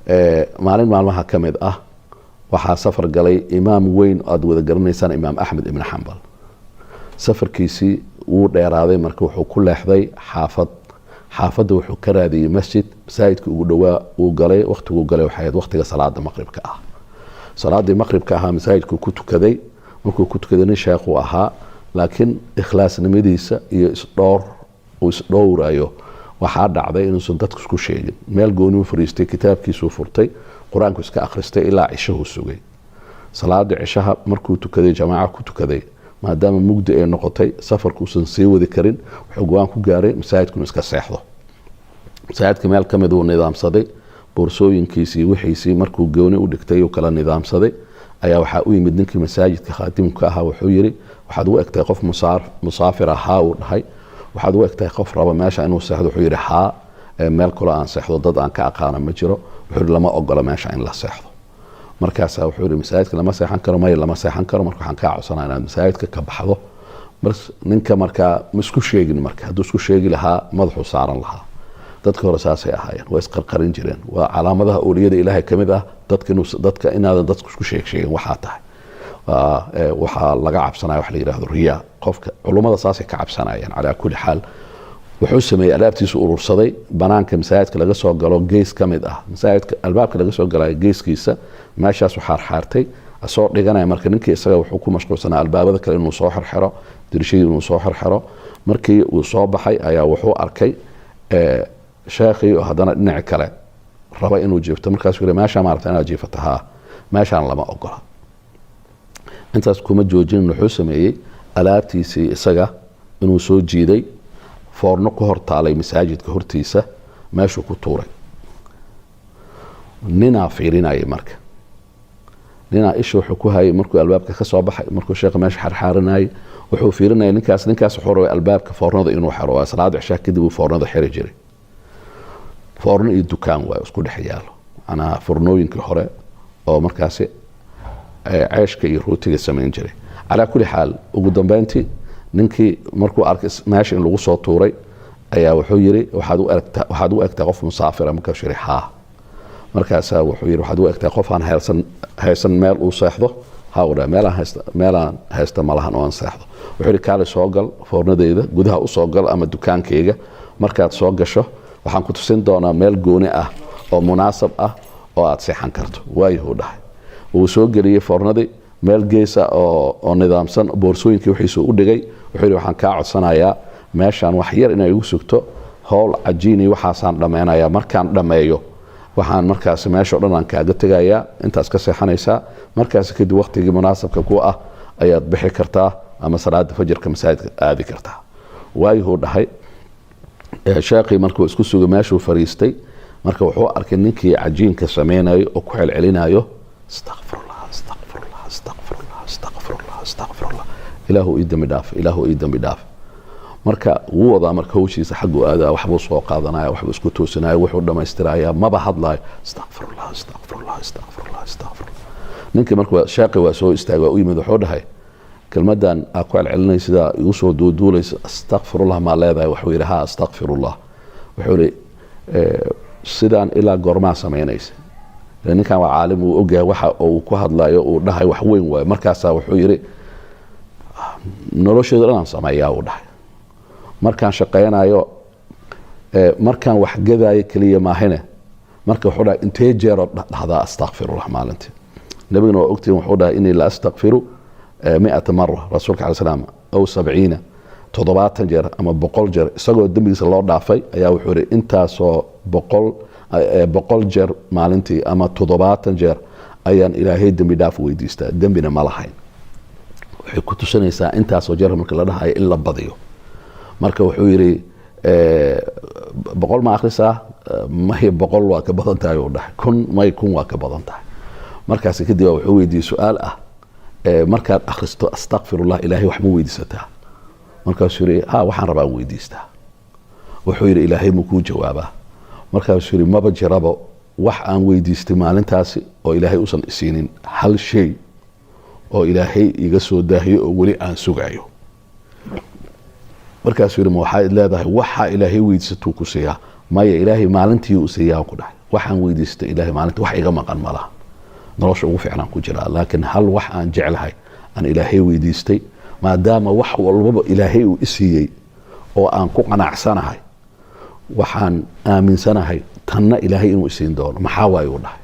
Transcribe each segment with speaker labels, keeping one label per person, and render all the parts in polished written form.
Speaker 1: Maalin maalmaha ka mid ah waxaa safar galay imaam weyn aada wada garanaysaan, Imaam Axmed Ibn Xambal. Safarkiisii wuu dheeraaday. Marka wuxuu ku leexday xaafad. Xaafadda wuxuu ka raadiyey masjid. Masaajidka ugu dhowaa uu galay. Waqtiguu galay waxay ahayd waqtiga salaada maqribka ah. Salaadii maqribka ahaa masaajidkuu ku tukaday. Markuu ku tukaday, nin sheekhuu ahaa, laakiin ikhlaasnimadiisa iyo isdhowr uu isdhowrayo, waxaa dhacday inuusan dadku isku sheegin. Meel gooniu fariistay, kitaabkiisuu furtay, qur-aanku iska akhristay, ilaa cishahuu sugay. Salaada cishaha markuu tukaday, jamaaca ku tukaday, maadaama mugdi ay noqotay, safarku uusan sii wadi karin, wuxuu go-aan ku gaaray masaajidku iska seexdo. Masaajidka meel ka mid uu nidaamsaday boorsooyinkiisii, wixiisii markuu gooni u dhigtay uu kala nidaamsaday, ayaa waxaa u yimid ninkii masaajidka khaadimka ahaa. Wuxuu yiri, "Waxaad u egtahay qof musaafir ahaa," uu dhahay. "Waxaad u egtahay qof raba meesha inuu seexdo." Wuxuu yidhi, "Haa, meel kaloo aan seexdo dad aan ka aqaana ma jiro." Wuxuu yidhi, "Lama ogola meesha in la seexdo." Markaasaa wuxuu yidhi, "Masaajidka lama seexan karo?" "Maya, lama seexan karo. Marka waxaan kaa codsanaa inaad masaajidka ka baxdo." Bas, ninka markaa ma isku sheegin. Marka hadduu isku sheegi lahaa, madaxuu saaran lahaa. Dadka hore saasay ahaayeen, waa isqarqarin jireen. Waa calaamadaha ooliyada Ilaahay kamid ah, dadka inuu dadka inaadan dadku isku sheeg sheegin waxaa tahay. Waxaa laga cabsanaya wax la yidhahdo riyaa. Qofka culummada saasay ka cabsanayeen. Calaa kulli xaal, wuxuu sameeyey, alaabtiisu urursaday. Banaanka masaajidka laga soo galo gees ka mid ah, masaajidka albaabka laga soo galayo geeskiisa, meeshaasu xaarxaartay, soo dhiganaya. Marka ninkii isaga wuxuu ku mashquulsanaa albaabada kale inuu soo xirxiro, dirishadii inuu soo xirxiro. Markii uu soo baxay ayaa wuxuu arkay sheekhii oo haddana dhinaci kale raba inuu jiifto. Markaasuu yiri, "Meeshaa maarata inaad jiifato? Haa, meeshaan lama ogola." Intaas kuma joojin. Wuxuu sameeyey, alaabtiisii isaga inuu soo jiiday, foorno ku hor taalay masaajidka hortiisa, meeshuu ku tuuray. Ninaa fiirinayay. Marka ninaa isha wuxuu ku hayay markuu albaabka ka soo baxay, markuu sheekha meesha xarxaarinayay, wuxuu fiirinayay ninkaas. Ninkaas wuxuu rabay albaabka foornada inuu xiro. Waa salaada cishaa kadib uu foornada xiri jiray. Foorno iyo dukaan waayo isku dhex yaalo, macnaha foornooyinkii hore oo markaasi ceeshka iyo rootiga samayn jiray. Calaa kulli xaal, ugu dambeyntii ninkii markuu arkay meesha in lagu soo tuuray ayaa wuxuu yiri, Waxaad u egtaa qof musaafira." Markaasuu yiri, "Haa." Markaasaa wuxuu yiri, "Waxaad u egtaa qof aan haysan meel uu seexdo." "Ha," u dhahay, "Meelaan haysta malahan oo aan seexdo." Wuxuu yidhi, "Kaali, soo gal foornadeyda, gudaha u soo gal ama dukaankayga. Markaad soo gasho, waxaan ku tusin doonaa meel gooni ah oo munaasab ah oo aad seexan karto." "Waayuhuu," dhahay. Wuu soo geliyey foornadii meel geesa oo nidaamsan. Boorsooyinkii wixiisu u dhigay. Wuxuu yidhi, "Waxaan kaa codsanayaa meeshaan wax yar inay igu sugto. Howl cajiini waxaasaan dhammaynayaa. Markaan dhammeeyo, waxaan markaasi meesha o dhan aan kaaga tegayaa. Intaas ka seexanaysaa. Markaasi kadib, waqtigii munaasabka ku ah ayaad bixi kartaa ama salaada fajirka masaajidka aadi kartaa." "Waayuhuu," dhahay. Sheekhii markuu isku sugay, meeshuu fariistay. Marka wuxuu arkay ninkii cajiinka sameynayo oo ku celcelinayo, "Astaqfirullah, astaqfirullah, astaqfirullah, astaqfirullah, astaqfirullah, Ilaahu ii dambi dhaaf, Ilaahu ii dambi dhaaf." Marka wuu wadaa. Marka hawshiisa xaggu aadaa, waxbuu soo qaadanaya, waxbuu isku toosinaya, wuxuu dhamaystiraya, maba hadlaayo. "Astaqfirullah, astaqfirullah, astaqfirullah, astaqfirullah." Ninkii marka sheekhi waa soo istaagay, waa u yimid. Wuxuu dhahay, "Kelmadan aa ku celcelinay, sidaa igu soo duuduulaysa, astaqfirullah maa leedahay?" Waxuu yidhi, "Ha, astaqfirullah." Wuxuu yidhi, "Sidaan ilaa goormaa samaynaysa?" Ninkan waa caalim, uu ogyahay waxa uu ku hadlayo, uu dhahay wax weyn waayo. Markaasaa wuxuu yidhi, "Nolosheeda dhan aan sameeyaa," uu dhahay. "Markaan shaqaynayo, markaan wax gadaayo keliya maahine." Marka wuxuu dhahay, "Intee jeeroo dhahdaa astaqfirullah maalintii?" Nabigana waa ogtihin, wuxuu dhahay, "Inii la astakfiru 100 mara," rasuulka alay salaam, aw 70, 70 jeer ama 100 jeer. Isagoo dembigiisa loo dhaafay ayaa wuxuu yihi, "Intaasoo 100 jeer maalintii ama 70 jeer ayaan Ilaahay dembi dhaaf weydiistaa." Dembina ma lahayn. Waxay ku tusinaysaa intaasoo jeer marka la dhahayo in la badiyo. Marka wuxuu yidhi, "100 ma akhrisaa?" "May, 100 waa ka badan tahay," uu dhahay. "10?" "May, 1000 waa ka badan tahay." Markaas kadib wuxuu weydiiyey su-aal ah, "Markaad akhristo astaqfirullah, Ilaahay wax ma weydiisataa?" Markaasuu yidhi, "Ha, waxaan rabaa weydiistaa." Wuxuu yidhi, "Ilaahay ma kuu jawaabaa?" Markaasuu yidhi, "Maba jirabo wax aan weydiistay maalintaasi oo Ilaahay usan isiinin. Hal shay oo Ilaahay iga soo daahiyo oo weli aan sugayo." Markaasuu yidhi, "Ma waxaad leedahay waxaa Ilaahay weydiisatuu ku siiyaa?" "Maya, Ilaahay maalintii u siiyaa," ku dhahay. Waxaan weydiistay Ilaahay maalinta wax iga maqan ma laha, nolosha ugu fiicnaan ku jiraa, laakiin hal wax aan jeclahay aan Ilaahay weydiistay, maadaama wax walbaba Ilaahay uu isiiyey oo aan ku qanacsanahay, waxaan aaminsanahay tanna Ilaahay inuu isiin doono. Maxaa waaye, uu dhahay?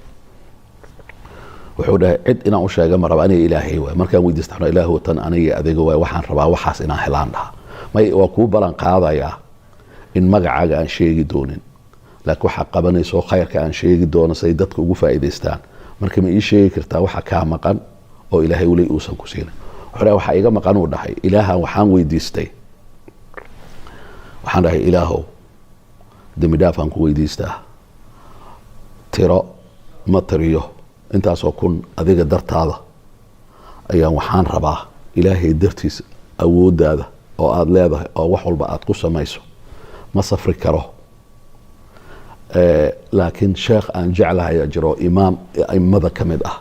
Speaker 1: Wuxuu dhahay, cid inaan u sheega ma raba, aniga Ilaahay waay. Markaan weydiista, waxaan, Ilaahu, tan aniga adiga waay, waxaan rabaa waxaas inaan helaan. Dhaha, may, waa kuu ballan qaadayaa in magacaaga aan sheegi doonin, laakiin waxaa qabanayso khayrka aan sheegi doono say dadka ugu faa'iidaystaan. Marka ma ii sheegi kartaa waxa kaa maqan oo Ilaahay weli uusan ku siinin? Wuxuu dhahay, waxaa iga maqan, uu dhahay, Ilaahan waxaan weydiistay, waxaan dhahay, Ilaahow, dembi dhaaf aan ku weydiistaa, tiro ma tiriyo intaasoo kun adiga dartaada ayaan, waxaan rabaa Ilaahay dartiis awooddaada oo aada leedahay oo wax walba aada ku samayso. Ma safri karo, laakiin sheekh aan jeclahay ayaa jiro, imaam aimada ka mid ah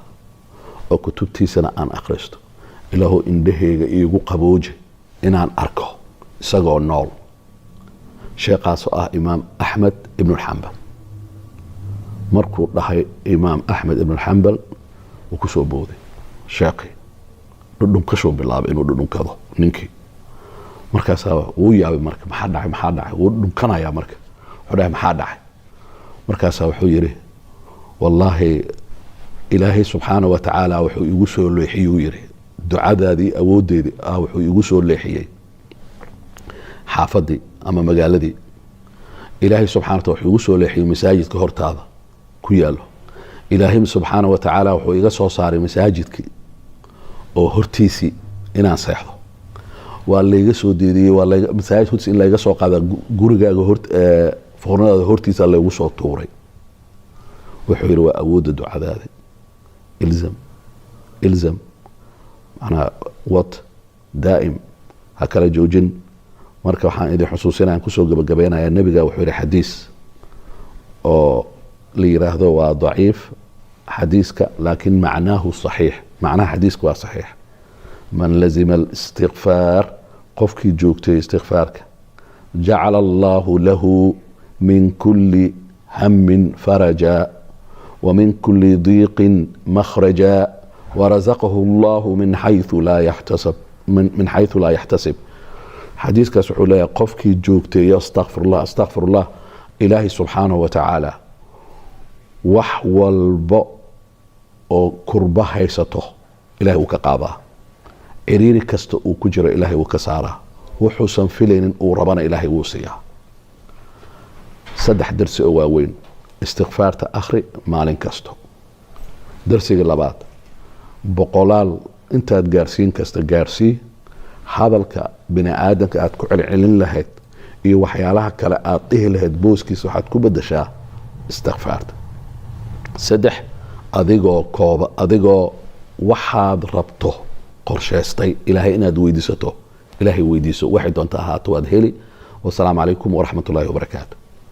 Speaker 1: oo kutubtiisana aan akhristo. Ilaahu, indhaheyga iigu qabooji inaan arko isagoo nool, sheekhaasoo ah Imaam Axmed Ibnulxambal. Markuu dhahay Imaam Axmed Ibnulxambal, wuu kusoo booday sheekhii, dhudhunkashuu bilaabay inuu dhudhunkado ninkii. Markaasaa wuu yaabay, marka, maxaa dhacay? Maxaa dhacay? Wuu dhunkanayaa. Marka wuxuu dhahay, maxaa dhacay? Markaasaa wuxuu yidhi, wallaahi, Ilaahay subxaana wa tacaala wuxuu igu soo leexiyey, uu yidhi, ducadaadii awooddeedii ah wuxuu igu soo leexiyey xaafadii ama magaaladii. Ilaahay subxana wa taala wuxuu igu soo leexiyey masaajidka hortaada ku yaalo. Ilaahay subxaana wa tacaala wuxuu iga soo saaray masaajidkii oo hortiisii inaan seexdo waa layga soo deediyey, waa masaajid hortiis in layga soo qaada, gurigaaga hor, foornadaada hortiisa laygu soo tuuray. Wuxuu yidhi, waa awoodda ducadaada. Ilzam, ilzam, macnaa wad, daa'im, ha kala joojin. Marka waxaan idin xusuusinayaan, kusoo gabagabeynaya, nebiga wuxuu yihi xadiis oo la yiraahdo waa daciif xadiiska, laakin macnaahu saxiix, macnaha xadiiska waa saxiix: man lazima alistikfaar, qofkii joogtay istikfaarka, jacala allahu lahu min kuli hamin faraja wa min kuli diiqin makhraja warazaqahu allahu min xayثu laa yaxtasab, min xayثu laa yaxtasib. Xadiiskaas wuxuu leeyahay, qofkii joogteeyo astakfirullah, astakfirullah, Ilaahay subxaanahu wa tacaala wax walbo oo kurba haysato Ilahay wuu ka qaadaa, ciriiri kasta uu ku jiro Ilaahay wuu ka saaraa, wuxuusan filaynin uu rabana Ilaahay wuu siiyaa. Saddex darsi oo waaweyn: istikfaarta akhri maalin kasto. Darsiga labaad, boqolaal intaad gaarsiin kasta gaarsii. Hadalka bini aadamka aad ku celcelin lahayd iyo waxyaalaha kale aad dhihi lahayd, booskiisa waxaad ku bedashaa istikfaarta. Saddex, adigoo kooba, adigoo waxaad rabto qorshaystay, Ilaahay inaad weydiisato, Ilaahay weydiiso, waxay doonta ahaato, waad heli. Wasalaamu calaykum waraxmat ullahi wabarakaatu.